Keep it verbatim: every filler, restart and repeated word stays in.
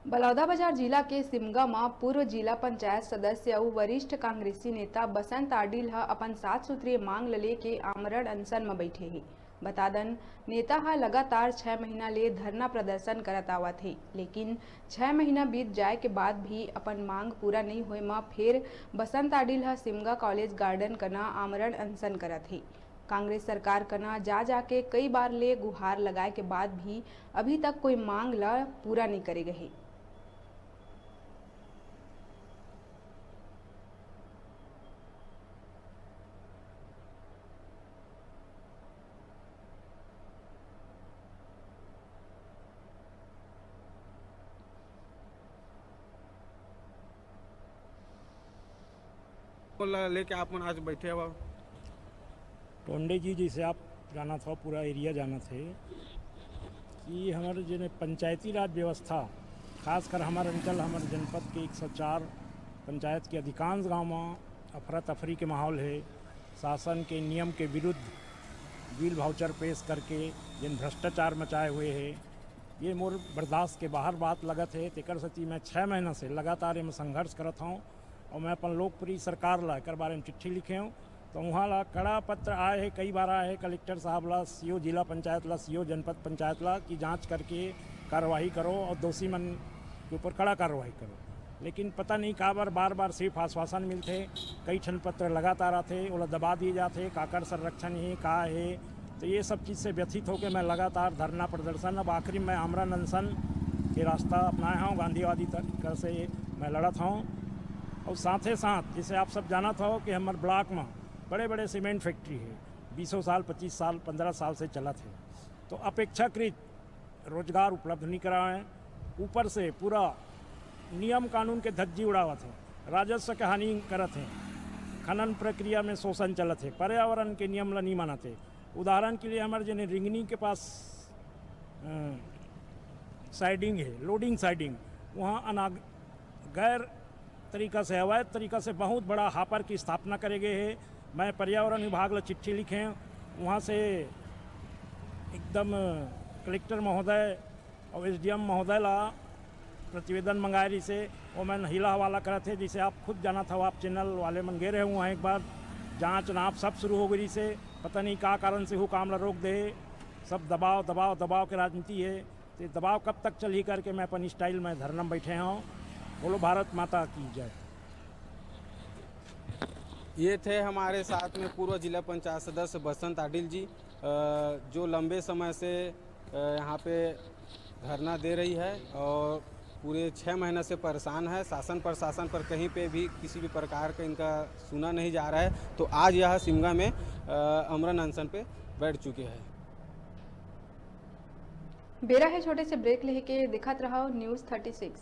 बलौदाबाजार जिला के सिमगा म पूर्व जिला पंचायत सदस्य अउ वरिष्ठ कांग्रेसी नेता बसंत आडिल ह अपन सात सूत्रीय मांग ल लेके आमरण अनशन म बइठे हे। बता दन, नेता ह लगातार छह महीना ले धरना प्रदर्शन करत आवत हे, लेकिन छह महीना बीत जाए के बाद भी अपन मांग पूरा नइ होए म फेर बसंत आडिल ह सिमगा कॉलेज गार्डन कना आमरण अनशन करत हे। कांग्रेस सरकार कना जा जाके कई बार ले गुहार लगाए के बाद भी अभी तक कोई मांग ल पूरा नइ करे गए हे। को ल-, लेके आप मन आज बैठे हव? टोंडे जी, जैसे आप जानत हो, पूरा एरिया जानत है कि हमर जेने पंचायती राज व्यवस्था, खासकर हमर अंचल, हमर जनपद के एक सौ चार पंचायत के अधिकांश गांव म अफरा तफरी के माहौल है। शासन के नियम के विरुद्ध बिल भाउचर पेश करके जेन भ्रष्टाचार मचाए हुए है, ये मोर बर्दाश्त के बाहर बात लगत है। तेकर सेती मैं छः महीना से लगातार एम संघर्ष करत हूँ और मैं अपन लोकप्रिय सरकार ला एकर बारे में चिट्ठी लिखे हूँ। तो वहाँ ला कड़ा पत्र आए है, कई बार आए है कलेक्टर साहब ला, सीओ जिला पंचायत ला, सीओ जनपद पंचायत ला कि जांच करके कार्यवाही करो और दोषी मन के ऊपर कड़ा कार्रवाई करो। लेकिन पता नहीं काबर बार बार सिर्फ आश्वासन मिलथे, कई ठन पत्र लगातार आथे, ओला दबा दिए जाथे, काकर संरक्षण हे, का हे। तो ये सब चीज़ से व्यथित होकर मैं लगातार धरना प्रदर्शन, अब आखिरी मैं आमरण अनशन के रास्ता अपनाए हूँ, गांधीवादी तरीका से मैं लड़त हूँ। और साथे साथ जैसे आप सब जानत हो कि हमर ब्लॉक में बड़े बड़े सीमेंट फैक्ट्री है, बीसों साल, पच्चीस साल, पन्द्रह साल से चलत है, तो अपेक्षाकृत रोजगार उपलब्ध नहीं कराए, ऊपर से पूरा नियम कानून के धज्जी उड़ावत है, राजस्व के हानि करत है, खनन प्रक्रिया में शोषण चलत है, पर्यावरण के नियम ला नहीं मानत है। उदाहरण के लिए हमारे जेने रिंगनी के पास अ, साइडिंग है, लोडिंग साइडिंग, वहाँ अनाग गैर तरीका से, अवैध तरीका से बहुत बड़ा हापर की स्थापना करे गए है। मैं पर्यावरण विभाग ला चिट्ठी लिखे, वहाँ से एकदम कलेक्टर महोदय और एसडीएम महोदय ला प्रतिवेदन मंगाए रहिसे, वो मैं हिला हवाला करत है। जैसे आप खुद जानत हव, आप चैनल वाले मन गए रहे हुआ एक बार, जांच नाप सब शुरू हो गई से, पता नहीं का कारण से वो काम ला रोक दे। सब दबाव दबाव दबाव के राजनीति है। तो ये दबाव कब तक चलही करके मैं अपन स्टाइल में धरना में बैठे हूँ। बोलो भारत माता की जय। ये थे हमारे साथ में पूर्व जिला पंचायत सदस्य बसंत आडिल जी, अ, जो लंबे समय से अ, यहाँ पे धरना दे रही है और पूरे छः महीना से परेशान है। शासन प्रशासन पर कहीं पे भी किसी भी प्रकार का इनका सुना नहीं जा रहा है। तो आज यह सिमगा में अ, अमरन अनशन पे बैठ चुके हैं। बेरा है छोटे से ब्रेक लेके, देखत रहो न्यूज़ थर्टी सिक्स।